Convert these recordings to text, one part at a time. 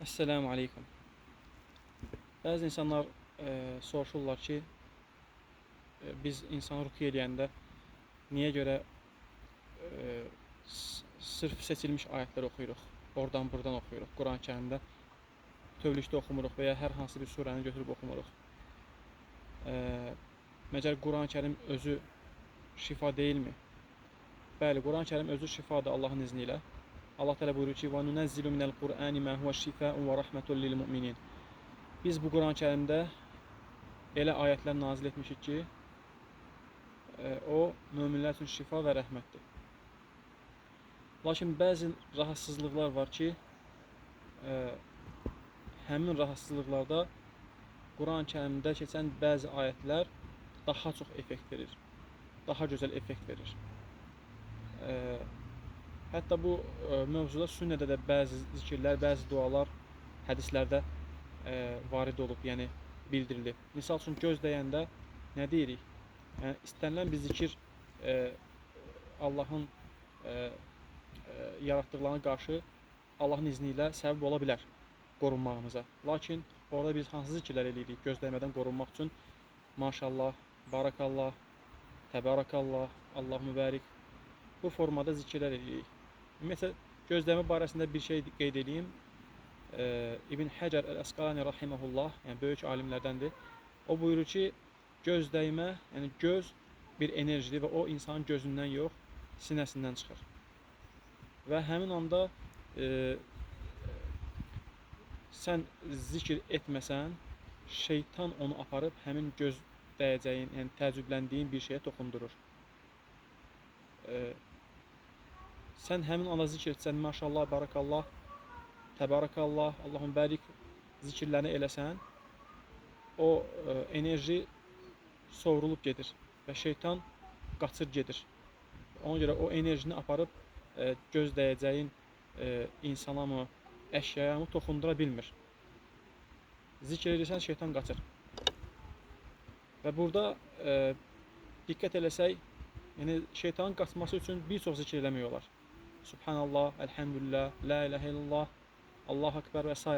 Esselamu Aleyküm. Bəzi insanlar soruşurlar ki, biz insanı ruqyə eləyəndə niyə görə sırf seçilmiş ayətlər oxuyuruq, oradan buradan oxuyuruq, Quran-ı Kərimdə bütövlükdə oxumuruq və ya hər hansı bir surəni götürüb oxumuruq. Məgər Quran-ı Kərim özü şifa deyilmi? Bəli, Quran-ı Kərim özü şifadır Allahın izni ilə. Allah Teala buyurur ki: "Və nunezzilu minel Qur'ani ma huve şifaun və rahmetun lil mu'minin." Biz bu Quran-ı Kərimdə elə ayətlər nazil etmişik ki, o möminlər üçün şifa və rəhmətdir. Lakin bəzi rahatsızlıqlar var ki, həmin rahatsızlıqlarda Quran-ı Kərimdə keçən bəzi ayətlər daha çox effekt verir. Daha gözəl effekt verir. Hətta bu mövzuda sünnədə də bəzi zikirlər, bəzi dualar hədislərdə varid olub, yəni bildirilib. Misal üçün göz dəyəndə nə deyirik? Yəni istənilən bir zikir Allahın yaratdıqlarına qarşı Allahın izni ilə səbəb ola bilər qorunmağımıza. Lakin orada biz hansı zikirlər eləyirik göz dəymədən qorunmaq üçün? Maşallah, barakallah, təbarakallah, Allah mübarik. Bu formada zikirlər eləyirik. Ümumiyyətlə gözdəmə barəsində bir şey qeyd edeyim. İbn Həcər Əl-Əsqalani rahimehullah, yəni böyük alimlərdəndir. O buyurur ki, göz dəymə, yəni göz bir enerjidir və o insanın gözündən yox, sinəsindən çıxır. Və həmin anda sən zikr etməsən, şeytan onu aparıb həmin göz dəyəcəyin, yəni təəccübləndiyin bir şeyə toxundurur. Sən həmin anda zikr etsən, maşallah, barakallah, təbarakallah, Allahum bərik zikirlərini eləsən, o enerji sovrulub gedir və şeytan qaçır gedir. Ona görə o enerjini aparıb göz dəyəcəyin insana mı, əşyaya mı toxundura bilmir. Zikr edirsən, şeytan qaçır. Və burada diqqət eləsək, yəni şeytanın qaçması üçün bir çox zikr eləmək olar. Subhanallah, elhamdülillah, la ilahe illallah, Allahu Ekber və s.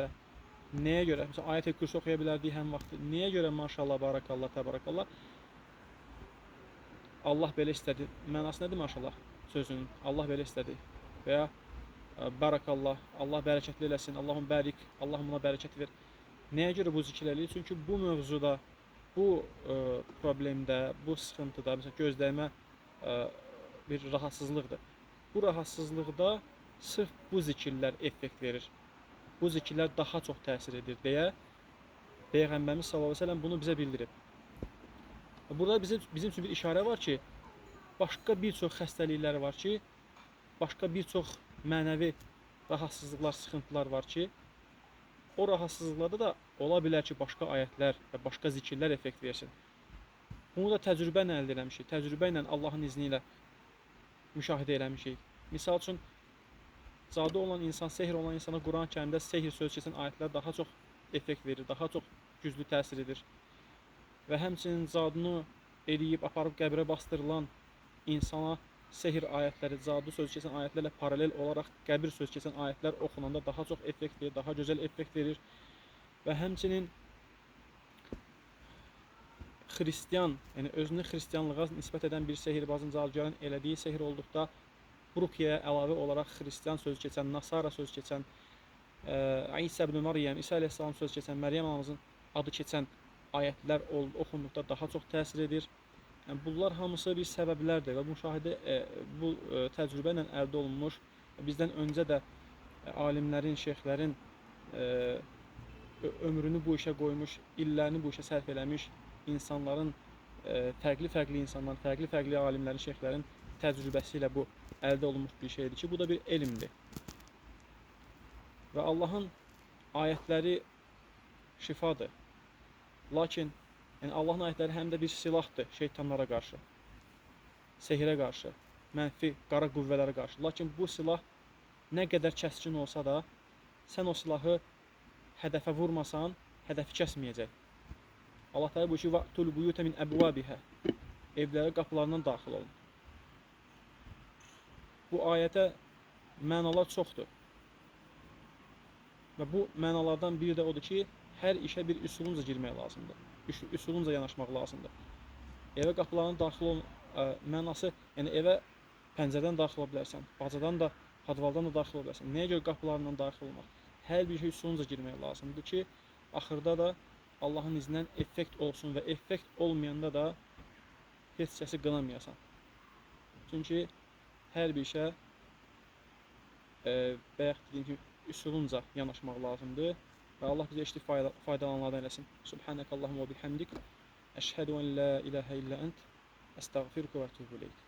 Nəyə görə? Məsələn, ayət-i kürsü oxuya bilərdik həmin vaxt. Niyə görə maşallah, barakallah, təbarakallah? Allah belə istədi. Mənası nədir maşallah sözünün? Allah belə istədi. Və ya barakallah, Allah bərəkətli eləsin, Allahum bərik, Allah buna bərəkət ver. Nəyə görə bu zikr eləyir? Çünki bu mövzuda, bu problemdə, bu sıxıntıda, məsələn, göz dəymə bir rahatsızlıqdır. Bu rahatsızlıqda sırf bu zikirlər effekt verir. Bu zikirlər daha çox təsir edir deyə Peyğəmbərimiz sallallahu əleyhi və səlləm bunu bizə bildirib. Burada bizim üçün bir işarə var ki, başqa bir çox xəstəliklər var ki, başqa bir çox mənəvi rahatsızlıqlar, sıxıntılar var ki, o rahatsızlıqlarda da ola bilər ki, başqa ayətlər və başqa zikirlər effekt versin. Bunu da təcrübə ilə əldə eləmişik. Təcrübə ilə Allahın izni ilə müşahidə eləmişik. Misal üçün, cadu olan insan, sehr olan insana Quran-ı Kərimdə sehr söz keçən ayətlər daha çox effekt verir, daha çox güclü təsir edir. Və həmçinin cadunu eləyib, aparıb qəbrə bastırılan insana sehr ayətləri, cadu söz keçən ayətlərlə paralel olaraq qəbir söz keçən ayətlər oxunanda daha çox effekt verir, daha gözəl effekt verir. Və həmçinin xristian, yəni özünü xristianlığa nisbət edən bir sehirbazın, cadugarın elədiyi sehr olduqda bu ruqyaya əlavə olaraq xristian söz keçən, Nasara söz keçən, İsa ibn Məryəm, İsa əleyhissalam söz keçən, Məryəm anamızın adı keçən ayətlər oxunduqda daha çox təsir edir. Yəni bunlar hamısı bir səbəblərdir və müşahidə bu təcrübə ilə əldə olunmuş, bizdən öncə də alimlərin, şeyxlərin ömrünü bu işə qoymuş, illərini bu işə sərf eləmiş insanların, fərqli-fərqli insanların, fərqli-fərqli alimlərin, şeyxlərin təcrübəsi ilə bu əldə olunmuş bir şeydir ki, bu da bir elmdir. Və Allahın ayətləri şifadır. Lakin yəni Allahın ayətləri həm də bir silahdır şeytanlara qarşı, sehirə qarşı, mənfi qara qüvvələrə qarşı. Lakin bu silah nə qədər kəskin olsa da, sən o silahı hədəfə vurmasan, hədəfi kəsməyəcək. Allah Teala buyurur ki: "Va'tul buyuta min əbvabiha." Evlərə qapılarından daxil olun. Bu ayətə mənalar çoxdur. Və bu mənalardan biri də odur ki, hər işə bir üsulunca girmək lazımdır. Üsulunca yanaşmaq lazımdır. Evə qapılarına daxil ol mənası, yəni evə pəncərədən daxil ola bilərsən, bacadan da, podvaldan da daxil ola bilərsən. Nəyə görə qapılarından daxil olmaq? Hər bir işə üsulunca girmək lazımdır ki, axırda da Allahın izni ilə effekt olsun və effekt olmayanda da heç kəsi qınamayasan. Çünki hər bir işə bayaq dediyim kimi üsulunca yanaşmaq lazımdır və Allah bizə eşidib faydalananlardan eləsin. Subhanəkallahumma və bihamdik. Əşhədu en la ilahə illə ənt. Əstəğfiruka və etûbü ileyk.